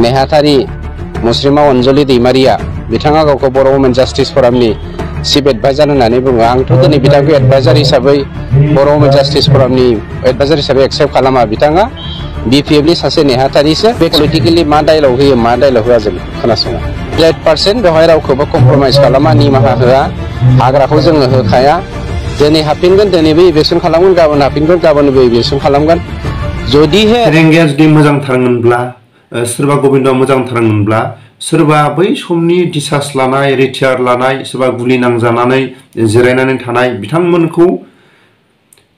नेहाथारि मुस्रिमा अनजलि दैमारिया बिथाङा गावखौ बर' वुमेन जास्टिस फरामनि चिफ एडभाइजार होननानै बुङो। आंथ' दिनै बिथांखौ एडभाइजार हिसाबै बर' वुमेन जास्टिस फरामनि एडभाइजार हिसाबै एक्सेप्ट खालामा। बिथाङा BPFनि सासे नेहाथारिसो। बे पलिटिकेलि मा डायलग होयो मा डायलग होआ जों खोनासङा। 100% बेवहाय रावखौबो कमप्रमाइज खालामा, निमाहा होआ, हाग्राखौ जोङो होखाया। दिनै हाबफिनगोन, दिनैबो इलेक्सन खालामगोन, गाबोन हाबफिनगोन, गाबोनबो इलेक्सन खालामगोन। जुदिहे फेरेंगाया जुदि मोजांथारमोनब्ला, सोरबा गबिन्दआ मोजांथारमोनब्ला, सोरबा बै समनि डिसार्ज लानाय, रिटायार लानाय, सोरबा गुलि नांजानानै जिरायनानै थानाय बिथांमोनखौ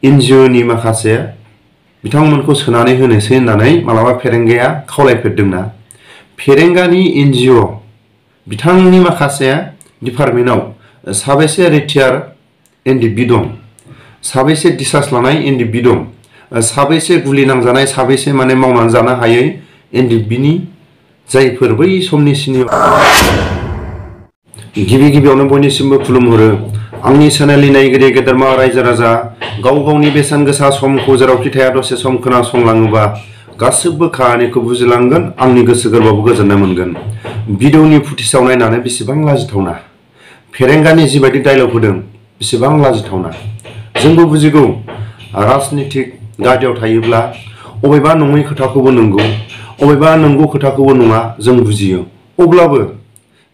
NGOनि माखासे बिथांमोनखौ सोनानै होनोसै होननानै मालाबा फेरेंगाया खावलायफेरदोंना। फेरेंगानि NGO बिथांनि माखासे डिपार्टमेन्टआव साबेसे रिटायार NDP दं, साबेसे डिसार्ज लानाय NDP दं, साबेसे गुलि नांजानाय, साबेसे माने मावनानै जानो हायै NDPनि जायफोर बै समनि सिनियर। गिबियावनो बयनिसिमबो खुलुमहरो। आंनि चेनेलनि नायगिरि गेदेरमा रायजो राजा, गाव गावनि बेसेन गोसा समखौ जेरावखि थाया दसे सम खोनासंलाङोबा गासिबो खाहानिखौ बुजिलांगोन, आंनि गोसो गोरबोआवबो गोजोननाय मोनगोन। भिडिअनि फुटेजाव नायनानै बेसेबां लाजिथावना, फेरेंगानि जिबायदि डायलग होदों बेसेबां लाजिथावना। जोंबो बुजिगौ राजनितिक गादियाव थायोब्ला अबेबा नङै खोथाखौबो नंगौ, अबेबा नंगौ खोथाखौबो नङा, जों बुजियो। अब्लाबो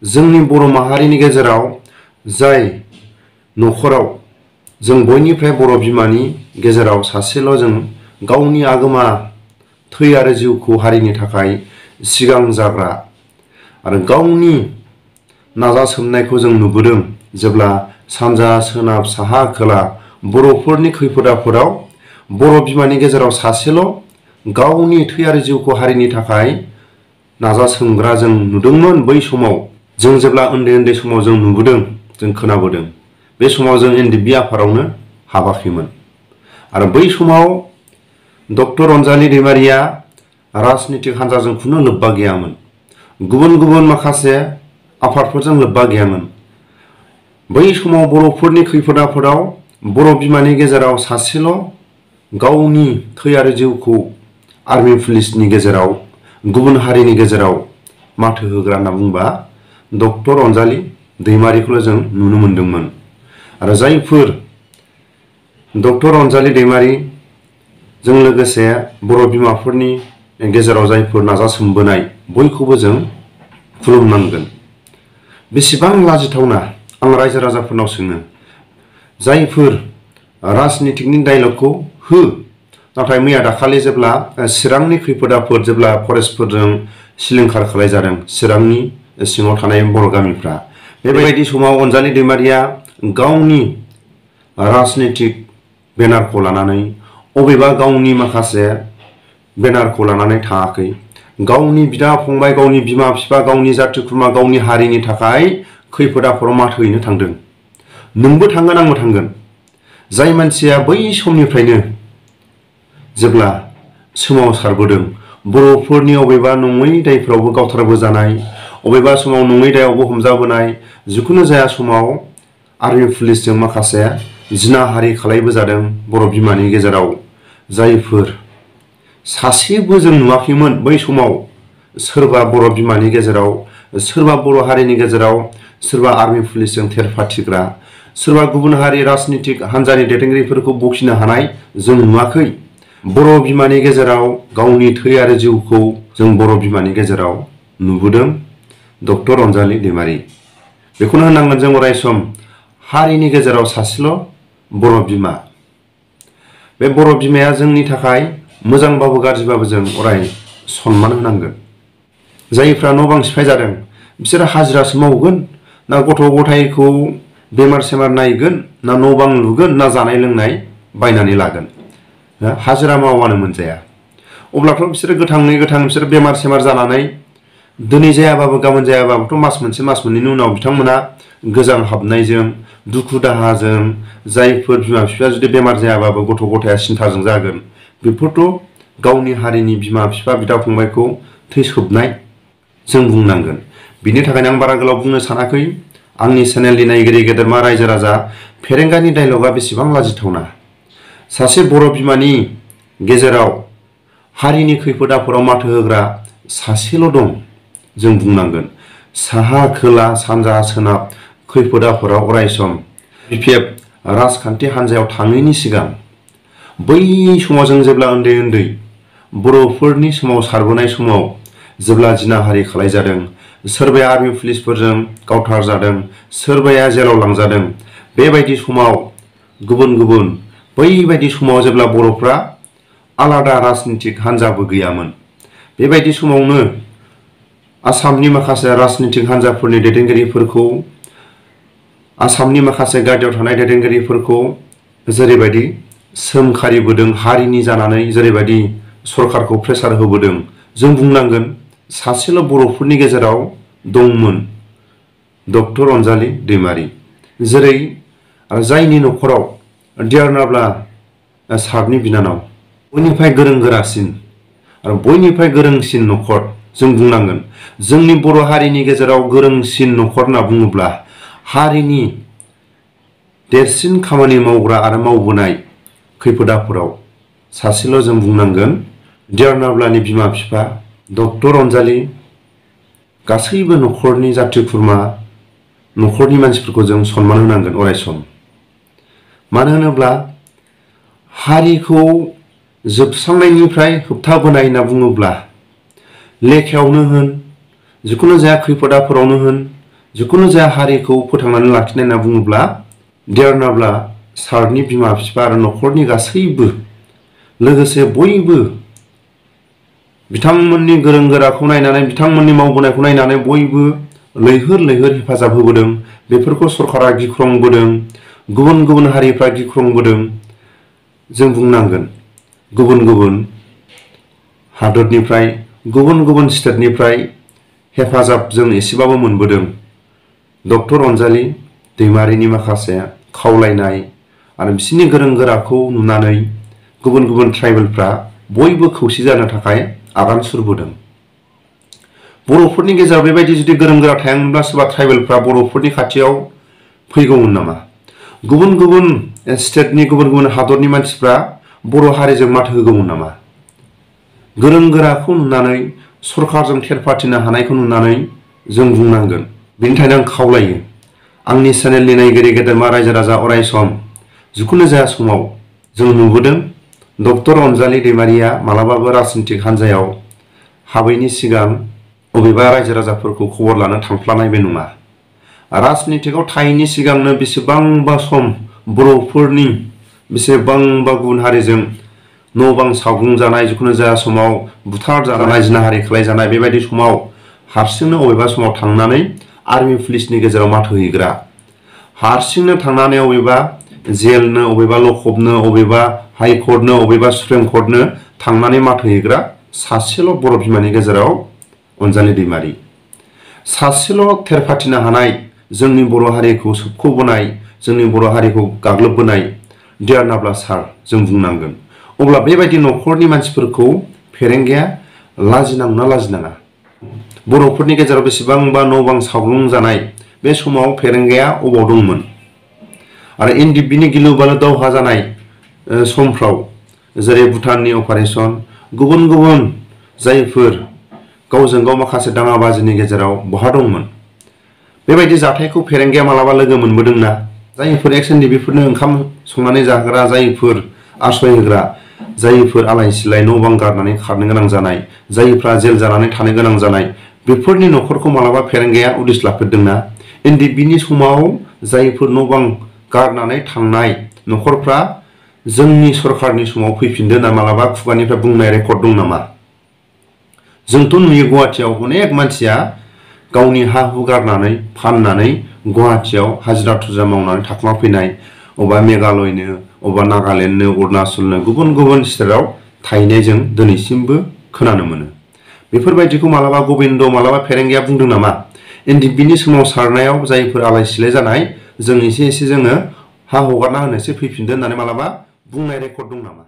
जोंनि बर' माहारिनि गेजेराव जाय न'खराव जों बयनिफ्राय बर' बिमानि गेजेराव सासेल' जों गावनि आगोमा थै आरो जिउखौ हारिनि थाखाय सिगां जाग्रा आरो गावनि नाजासोमनायखौ जों नुबोदों। जेब्ला सानजा सोनाब साहा खोला बर'फोरनि खैफोद आफोदाव बर' बिमानि गेजेराव सासेल' गावनि थै आरो जिउखौ हारिनि थाखाय नाजासोमग्रा जों नुदोंमोन। बै समाव जों जेब्ला उन्दै समाव जों नुबोदों, जों खोनाबोदों, बे समाव जों NDP आफादावनो हाबाखैमोन। आरो बै समाव डक्टर अनजालि दैमारिया राजनितिक हान्जाजों खुनु लोब्बा गैयामोन, गुबुन माखासे आफादफोरजों लोब्बा गैयामोन। बै समाव बर'फोरनि खैफोद आफोदाव बर' बिमानि गेजेराव सासेल' गावनि थै आरो जिउखौ आर्मि पुलिसनि गेजेराव गुबुन हारिनि गेजेराव माथो होग्रा होनना बुंबा डक्टर अनजालि दैमारिखौल' जों नुनो मोनदोंमोन। आरो जायफोर डक्टर अनजालि दैमारिजों लोगोसे बर' बिमाफोरनि गेजेराव जायफोर नाजासोमबोनाय बयखौबो जों खुलुमनांगोन। बेसेबां लाजिथावना, आं रायजो राजाफोरनाव सोङो, जायफोर राजनितिकनि डायलगखौ हो, नाथाय मैया दाखालि जेब्ला चिरांनि खैफोद आफोद, जेब्ला फरेस्टफोरजों सिलिंखार खालायजादों चिरांनि सिङाव थानाय बर' गामिफ्रा, बेबायदि समाव अनजालि दैमारिया गावनि राजनितिक बेनारखौ लानानै अबेबा गावनि माखासे बेनारखौ लानानै थाङाखै। गावनि बिदा फंबाय, गावनि बिमा बिफा, गावनि जाथि खुरमा, गावनि हारिनि थाखाय खैफोद आफोदाव माथो हैनो थांदों। नोंबो थांगोन, आंबो थांगोन। जाय मानसिया बै समनिफ्रायनो जेब्ला सोमावसारबोदों, बर'फोरनि अबेबा नङै दायफोरावबो गावथारबोजानाय, अबेबा समाव नङै दायावबो हमजाबोनाय, जिखुनु जाया समाव आर्मि पुलिसजों माखासे जिनाहारि खालायबोजादों बर' बिमानि गेजेराव। जायफोर सासेबो जों नुवाखैमोन बै समाव सोरबा बर' बिमानि गेजेराव, सोरबा बर' हारिनि गेजेराव, सोरबा आर्मि पुलिसजों थेरफाथिग्रा, सोरबा गुबुन हारि राजनितिक हान्जानि दैदेनगिरिफोरखौ बखिनो हानाय जों नुवाखै। बर' बिमानि गेजेराव गावनि थै आरो जिउखौ जों बर' बिमानि गेजेराव नुबोदों डक्टर अनजालि दैमारि। बेखौनो होनांगोन जों अराय सम हारिनि गेजेराव सासेल' बर' बिमा। बे बर' बिमाया जोंनि थाखाय मोजांबाबो गाज्रिबाबो जों अराय सनमान होनांगोन। जायफ्रा न' बां सिफायजादों बिसोरो हाजिरासो मावगोन, ना गथ' गथायखौ बेमार सेमार नायगोन, ना न' बां लुगोन, ना जानाय लोंनाय बायनानै लागोन? हाजिरा मावानो मोनजाया। अब्लाथ' बिसोरो गोथाङै गोथां बिसोरो बेमार सेमार जानानै दिनै जायाबाबो गाबोन जायाबाबोथ' मास मोनसे मास मोननैनि उनाव बिथांमोना गोजां हाबनायजों दुखु दाहाजों, जायफोर बिमा बिफाया जुदि बेमार जायाबाबो गथ' गथाया सिन्थाजों जागोन, बेफोरथ' गावनि हारिनि बिमा बिफा बिदा फंबायखौ थै सोबनाय जों बुंनांगोन। बिनि थाखायनो आं बारा गोलाव बुंनो सानाखै। आंनि चेनेलनि नायगिरि गेदेरमा रायजो राजा, फेरेंगानि डायलगा बेसेबां लाजिथावना। सासे बर' बिमानि गेजेराव हारिनि खैफोद आफोदाव माथो होग्रा सासेल' दं जों बुंनांगोन। साहा खोला सानजा सोनाब खैफोद आफोदाव अरायसम BPF राजखान्थि हान्जायाव थाङैनि सिगां बै समाव जों जेब्ला उन्दै उन्दै बर'फोरनि सोमावसारबोनाय समाव जेब्ला जिनाहारि खालायजादों, सोरबाया आर्मि पुलिसफोरजों गावथार जादों, सोरबाया जेलाव लांजादों, बेबायदि समाव गुबुन गुबुन बैबायदि समाव जेब्ला बर'फ्रा आलादा राजनितिक हान्जाबो गैयामोन, बेबायदि समावनो आसामनि माखासे राजनितिक हान्जाफोरनि दैदेनगिरिफोरखौ, आसामनि माखासे गादियाव थानाय दैदेनगिरिफोरखौ जेरैबायदि सोमखारिबोदों, हारिनि जानानै जेरैबायदि सरकारखौ प्रेसार होबोदों, जों बुंनांगोन सासेल' बर'फोरनि गेजेराव दंमोन डक्टर अनजालि दैमारि। जेरै जायनि न'खराव देरनाब्ला सारनि बिनानाव, बयनिफ्राय गोरों गोरासिन आरो बयनिफ्राय गोरोंसिन न'खर जों बुंनांगोन। जोंनि बर' हारिनि गेजेराव गोरोंसिन न'खर होनना बुङोब्ला हारिनि देरसिन खामानि मावग्रा आरो मावबोनाय खैफोद आफोदाव सासेल' जों बुंनांगोन देरनाब्लानि बिमा बिफा डक्टर अनजालि। गासैबो न'खरनि जाथि खुरमा, न'खरनि मानसिफोरखौ जों सनमान होनांगोन अरायसम। मानो होनोब्ला हारिखौ जोबस्रांनायनिफ्राय होबथाबोनाय होनना बुङोब्ला लेखायावनो होन, जिखुनु जाया खैफोद आफोदावनो होन, जिखुनु जाया हारिखौ फोथांनानै लाखिनाय होनना बुङोब्ला देरनाब्ला सारनि बिमा बिफा आरो न'खरनि गासैबो लोगोसे बयबो बिथांमोननि गोरों गोराखौ नायनानै, बिथांमोननि मावबोनायखौ नायनानै बयबो लैहोर लैहोर हेफाजाब होबोदों। बेफोरखौ सरकारा गिख्रंबोदों, गुबुन गुबुन हारिफ्रा गिख्रंबोदों। जों बुंनांगोन गुबुन गुबुन हादरनिफ्राय, गुबुन गुबुन स्टेटनिफ्राय हेफाजाब जों एसेबाबो मोनबोदों। डक्टर अनजालि दैमारिनि माखासे खावलायनाय आरो बिसोरनि गोरों गोराखौ नुनानै गुबुन गुबुन ट्राइबेलफ्रा बयबो खौसे जानो थाखाय आगान सुरबोदों। बर'फोरनि गेजेराव बेबायदि जुदि गोरों गोरा थायामोनब्ला सोरबा ट्राइबेलफ्रा बर'फोरनि खाथियाव फैगौमोन नामा? गुबुन गुबुन स्टेटनि, गुबुन गुबुन हादरनि मानसिफ्रा बर' हारिजों माथो होगौमोन नामा? गोरों गोराखौ नुनानै, सरकारजों थेरफाथिनो हानायखौ नुनानै जों बुंनांगोन। बेनि थाखायनो आं खावलायो आंनि चेनेलनि नायगिरि गेदेरमा रायजो राजा अरायसम, जिखुनु जाया समाव जों नुबोदों डक्टर अनजालि दैमारिया मालाबाबो राजनितिक हान्जायाव हाबैनि सिगां अबेबा रायजो राजाफोरखौ खबर लानो थांफ्लानाय बे नङा। राजनितिकआव थायैनि सिगांनो बेसेबांबा सम बर'फोरनि बेसेबांबा गुबुन हारिजों न' बां सावग्लुंजानाय, जिखुनु जाया समाव बुथार जानाय, जिनाहारि खालायजानाय, बेबायदि समाव हारसिंनो अबेबा समाव थांनानै आर्मि पुलिसनि गेजेराव माथो हैग्रा, हारसिंनो थांनानै अबेबा जेलनो, अबेबा लकबनो, अबेबा हाइकर्टनो, अबेबा सुप्रिम कर्टनो थांनानै माथो हैग्रा सासेल' बर' बिमानि गेजेराव अनजालि दैमारि। सासेल' थेरफाथिनो हानाय, जोंनि बर' हारिखौ सोबख'बोनाय, जोंनि बर' हारिखौ गाग्लोबबोनाय देरनाब्ला सार जों बुंनांगोन। अब्ला बेबायदि न'खरनि मानसिफोरखौ फेरेंगाया लाजिनांगौना लाजिनाङा? बर'फोरनि गेजेराव बेसेबांबा न' बां सावग्लुंजानाय बे समाव फेरेंगाया अबाव दंमोन? आरो एनडिएफबिनि गिलु बालु दावहा जानाय समफ्राव जेरै भुटाननि अपारेशन, गुबुन गुबुन जायफोर गावजों गाव माखासे दाङाबाजिनि गेजेराव बहा दंमोन? बेबायदि जाथायखौ फेरेंगाया मालाबा लोगो मोनबोदोंना? जायफोर एक्स एनडिएफबिफोरनो ओंखाम संनानै जाहोग्रा, जायफोर आश्रय होग्रा, जायफोर आलाय सिलाय न' बां गारनानै खारनो गोनां जानाय, जायफ्रा जेल जानानै थानो गोनां जानाय, बेफोरनि न'खरखौ मालाबा फेरेंगाया उदिस लाफेरदोंना? एनडिएफबिनि समाव जायफोर न' बां गारनानै थांनाय न'खरफ्रा जोंनि सरकारनि समाव फैफिनदो होनना मालाबा खुगानिफ्राय बुंनाय रेकर्ड दं नामा? जोंथ' नुयो गुवाहाटियाव अनेक मानसिया गावनि हा हु गारनानै फाननानै गुवाहाटियाव हाजिरा थुजिरा मावनानै थाखुमा फैनाय, अबा मेघालयनो, अबा नागालेण्डनो, अरुणाचलनो, गुबुन गुबुन स्टेटआव थाहैनाय जों दिनैसिमबो खोनानो मोनो। बेफोरबायदिखौ मालाबा गबिन्द, मालाबा फेरेंगाया बुंदों नामा? एनडिएफबिनि सोमावसारनायाव जायफोर आलाय सिलाय जानाय, जों एसे एसे जोङो हा हगारना होनोसै फैफिनदो होननानै मालाबा बुंनाय रेकर्ड दं नामा?